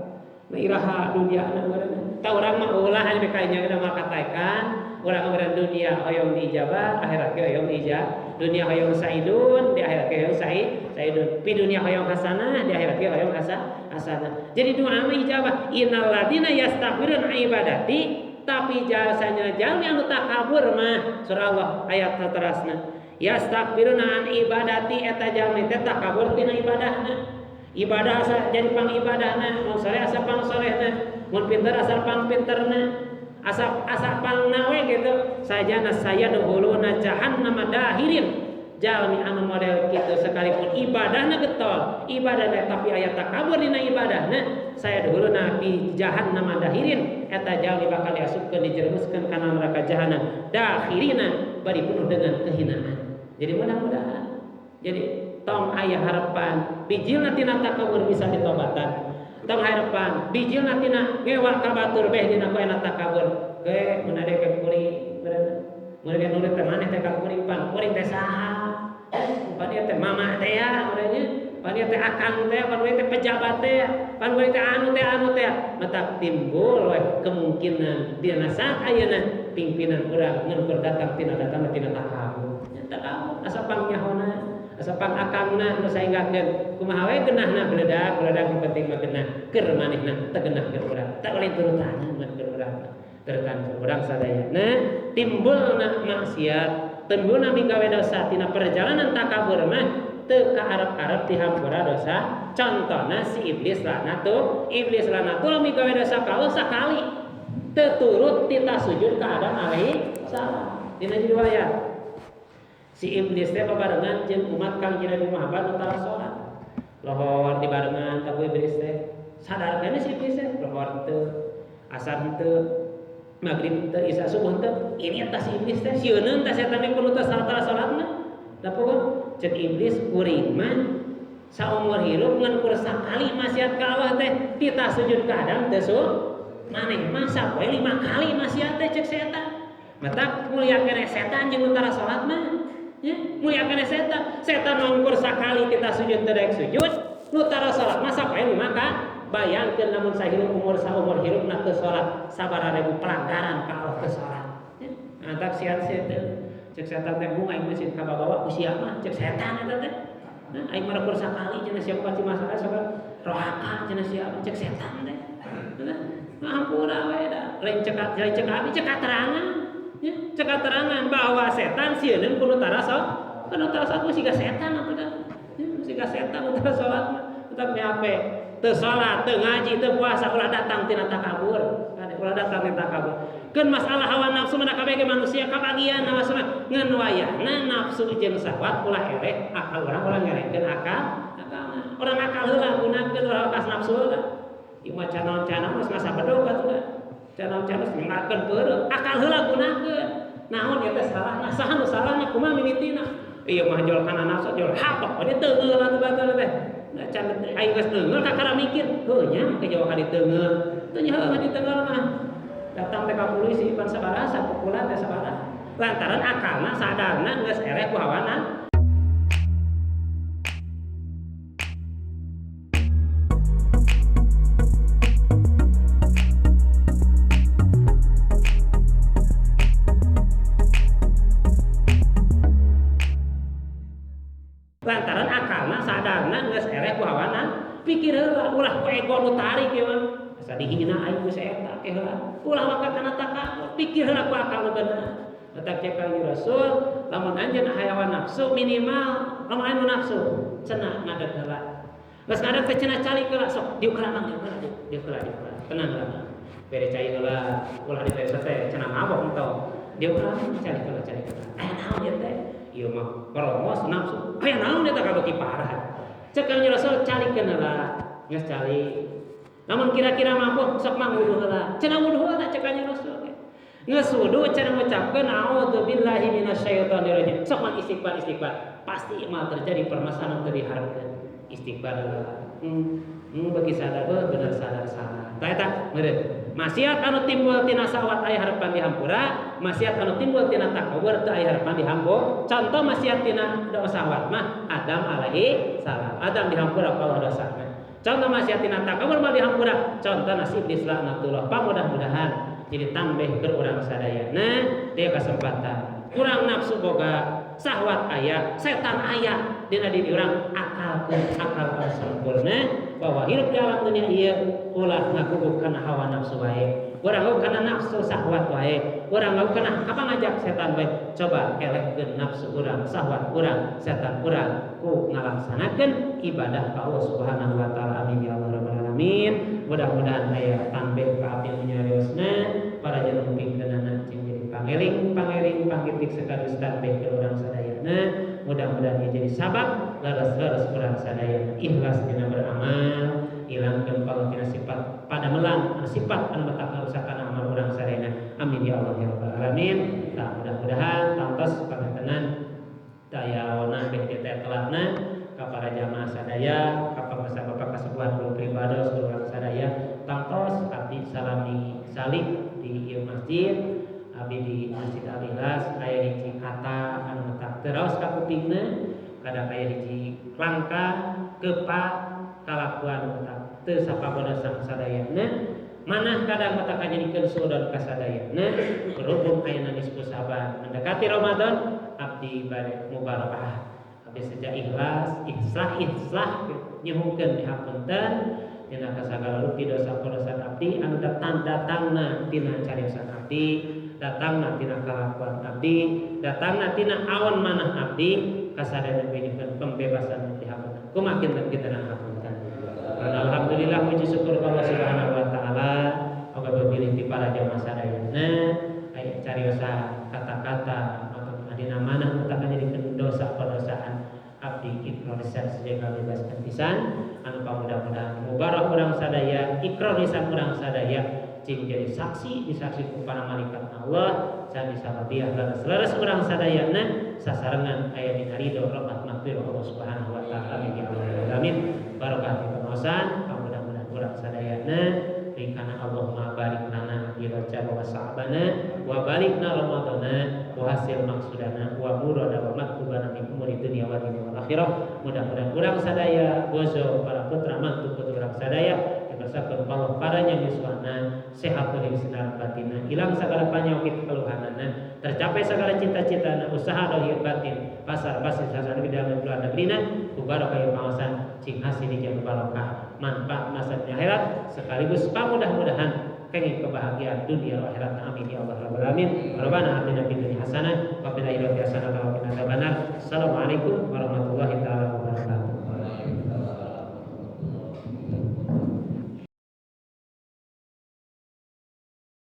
Nah iraha dunia na urang. Ta urang mah ulah anu kayanya geuna makataekan, urang urang dunia hoyong diijabah, akhirat ge hoyong diijabah. Dunia hoyong saidun, di akhirat ge hoyong saidun. Pi dunia hoyong hasanah, di akhirat ge hoyong hasanah. Jadi doa mah ijabah. Innal ladina yastakbiruna ibadati, tapi jasanya jalmi anu takabur mah surah Allah ayat saterasna. Yastakbiruna an ibadati eta jalmi teh takabur tina ibadahna. Ibadah asa jadi pang ibadahna, mun soleh asa pang solehna, mun pinter asa pang pinterna, asa pang nawe gitu. Sajana saya duhuluna jahannama dahirin. Jalmi anu model kitu sekalipun ibadahna getol, ibadahna tapi aya takabur dina ibadahna, saya duhuluna fi jahannama dahirin. Eta jalmi bakal diasupkeun dijerumuskeun kana neraka jahanam dakhirina bari penuh dengan kehinaan. Jadi mudah-mudahan jadi tong aya harapan bijilna tina takabur bisa ditobatan. Tong harapan bijilna tina ngewa ka batur beh dina poena takabur. Ge mun ade ke kuring beureuh. Mun ade nulis teh maneh teh ka kuring pan kuring teh saha? Pan ieu teh mama teh ya urangnya. Pan ieu teh akang teh, pan ieu teh pejabat teh, pan ieu teh anu teh anu teh. Matak timbul we kemungkinan dina saat ayeuna pimpinan urang ngan keur datang tina datang tina takabur. Nya takabur asa pangnyahonan. Asa pang akangna nu saenggakeun kumaha we geunahna beledak beledak nu penting mah geunah keur manehna teu geunah keur urang teu ulin turutanan mah keur urang teretan keur urang sadayana timbulna maksiat timbulna migawe dosa tina perjalanan takabur mah teu kaarep-arep dihampura dosa. Contohna si iblis laknatu iblis laknatu migawe dosa ka Allah sakali teu turut tita sujud ka Adam alaihi salam. Dina riwayat si iblis teh babarengan jeung umat Kangjeng Nabi Muhammad nu tara salat. Lohor dibarengan ka iblis teh. Sadar keneh si iblis teh lohor teu, asar teu, maghrib teu, isya subuh teu. Ini eta si iblis teh sieuneun teh setan teh kudu teh salat salatna. Da pokok ceuk iblis kuring mah saumur hirup ngan kur sakali maksiat ka Allah teh titah sujud ka Adam teh maneh mah sapoe 5 kali maksiat teh ceuk setan. Matak mulia keneh setan jeung nu tara salat mah. Ya, mulia kana setan. Setan mangkur sakali kita sujud teu daek sujud, nu tara salat mah sapoe lima ka bayangkeun lamun sahirup umur saumur hirupna teu salat sabaraha ribu pelanggaran ka Allah teu salat. Ya, antak sian teh. Ceuk setan teh bunga aing mesin ka babawa ku sia mah ceuk setan eta teh. Nah, aing mah kur sakali cenah sia pasti masalah sok rohaka cenah sia ceuk setan teh. Nah, ampura we da. Lain cek abi cek katerangan. Ya, cek katerangan bahwa setan sieun kudu tara sok, kudu tara sok siga setan atuh da. Ya, siga setan nu tara salat mah. Tetep nyape. Teu salat, teu ngaji, teu puasa ulah datang tina takabur. Ulah datang tina takabur. Keun masalah hawa nafsu mah kabeh ge manusia kabagian nafsu mah ngan wayahna nafsu jeung syahwat ulah eleh akal urang ulah ngelehkeun akal. Akalna. Urang akal heula gunakeun ulah kas nafsu heula. Ieu mah canaon-canaon geus ngasabedog atuh da. Canaon-canaon geus ngarkeun peureum, akal heula gunakeun. Naon ieu teh salahna, saha nu salahna kumaha mimitina? Ieu mah jol kana nafsu jol hatok, di teu heula atuh batur teh. Can aing geus neunggeul kakara mikir, heuh nya make jauh ka diteunggeul. Teu nya heuh diteunggeul mah. Datang teh ka polisi pan sabaraha sapukulan teh sabaraha. Lantaran akalna sadarna geus eleh ku hawana. Lantaran akalna sadarna geus eleh ku hawana pikir heula ulah ku ego nu tarik ieu mah asa dihina aing ku eta ke heula ulah waka kana takabur pikir heula ku akal nu bener eta cek kanjeng Rasul lamun anjeun hayawan nafsu minimal lamun anu nafsu cenah ngadeg heula geus ngadeg teh cenah calik heula sok diuk heula mang diuk heula diuk heula tenang heula bere cai heula ulah dibere teh cenah mabok entong diuk heula calik heula aya naon ieu teh ieu mah koromos nafsu aya naon eta kabeuki parah cek kanjeng Rasul calikeun heula geus calik lamun kira-kira mampu sok mah wudu heula cenah wudu heula cek kanjeng Rasul geus wudu cenah ngucapkeun a'udzubillahi minasyaitonirrajim sok mah istighfar pasti mah terjadi permasalahan teu diharapkeun istighfar heula bagi sadar bener sadar salah tah eta meureun maksiat anu timbul tina sawat aya harapan dihampura maksiat anu timbul tina takabur teu aya harapan dihampura contoh maksiat tina dosa sawat mah Adam alaihi salam Adam dihampura ku Allah dosana contoh maksiat tina takabur mah dihampura contoh nasib iblis laknatullah pamudah-mudahan jadi tambeh keur urang sadayana dia kesempatan kurang nafsu boga sahwat aya setan aya dina diri urang akal akal sempurna bahwa hidup di alam dunia ieu ulah ngaguguk kana hawa nafsu wae urang ngaguguk kana nafsu sahwat wae urang ngaguguk kana kapan ngajak setan wae coba elehkeun nafsu urang sahwat urang setan urang ku ngalaksanakeun ibadah ka Allah Subhanahu wa taala amin ya Allah rabbal alamin mudah-mudahan aya tambeh ka abdi nu nyariosna para jelema pingkeunana cing jadi pangeling pangeling panggitik sekaligus tambeh ke urang sadayana mudah-mudahan ieu jadi sabab leres-leres urang sadayana ikhlas dina beramal hilangkeun kalau tina sifat padamelan sifat anu matak ngarusakan amal urang sadayana amin ya Allah ya rabbal alamin tah mudah-mudahan tangtos pangantenan daya wana beh teh telatna ka para jamaah sadaya ka pamasa bapak kasepuhan guru pribados urang sadaya tangtos abdi salami salib di ieu masjid abdi di Masjid Al-Ikhlas aya hiji kata anu matak teu raos ka kupingna kadang aya hiji langka kepa kalakuan matak teu sapagoda sadayana manah kadang matak kajadikeun suudzon ka sadayana berhubung ayeuna nisfu Syaban mendekati Ramadan abdi bade mubarakah abdi sejak ikhlas islah nyuhunkeun dihapunten tina kasagala rupi dosa-dosa abdi anu datangna tina cariosan abdi datangna tina kalakuan abdi datangna tina awan manah abdi kasadayana nyuhunkeun pembebasan dihapunten kumaha kinten kita hapunten. Dan alhamdulillah puji syukur ka Allah Subhanahu wa taala oga bepilih ti para jamaah sadayana aya cariosa kata-kata atau dina manah nu tah jadikeun dosa padosaan abdi ikrar lisan sejaga bebaskeun pisan anu pamudah-mudahan mubarak urang sadaya ikrar lisan urang sadaya cing jadi saksi disaksi ku para malaikat Allah sami sababiah leres-leres urang sadayana sasarengan aya dina ridho rahmat maghfirah Allah Subhanahu wa taala amin ya rabbal alamin barokah di pengawasan pamudah-mudahan urang sadayana rikana Allahumma barik lana fi Rajab wa Sa'bana wa balikna Ramadana wa hasil maksudana wa murada wa maktubana min umuri dunya wa dini wal akhirah mudah-mudahan urang sadaya bojo para putra mantu putra urang sadaya dibersakeun Allah paranya yuswana sehat dari sinar batina hilang segala penyakit keluhanana tercapai segala cita-citana usaha dohir batin pasar pasir sasana di dalam luar negrina ku barokah pengawasan cing hasil dijang barokah manfaat masa dunia akhirat sekaligus pamudah-mudahan kenging kebahagiaan dunia akhirat amin ya Allah rabbal alamin rabbana atina fid dunya hasanah wa fil akhirati hasanah wa qina adzabannar. Assalamualaikum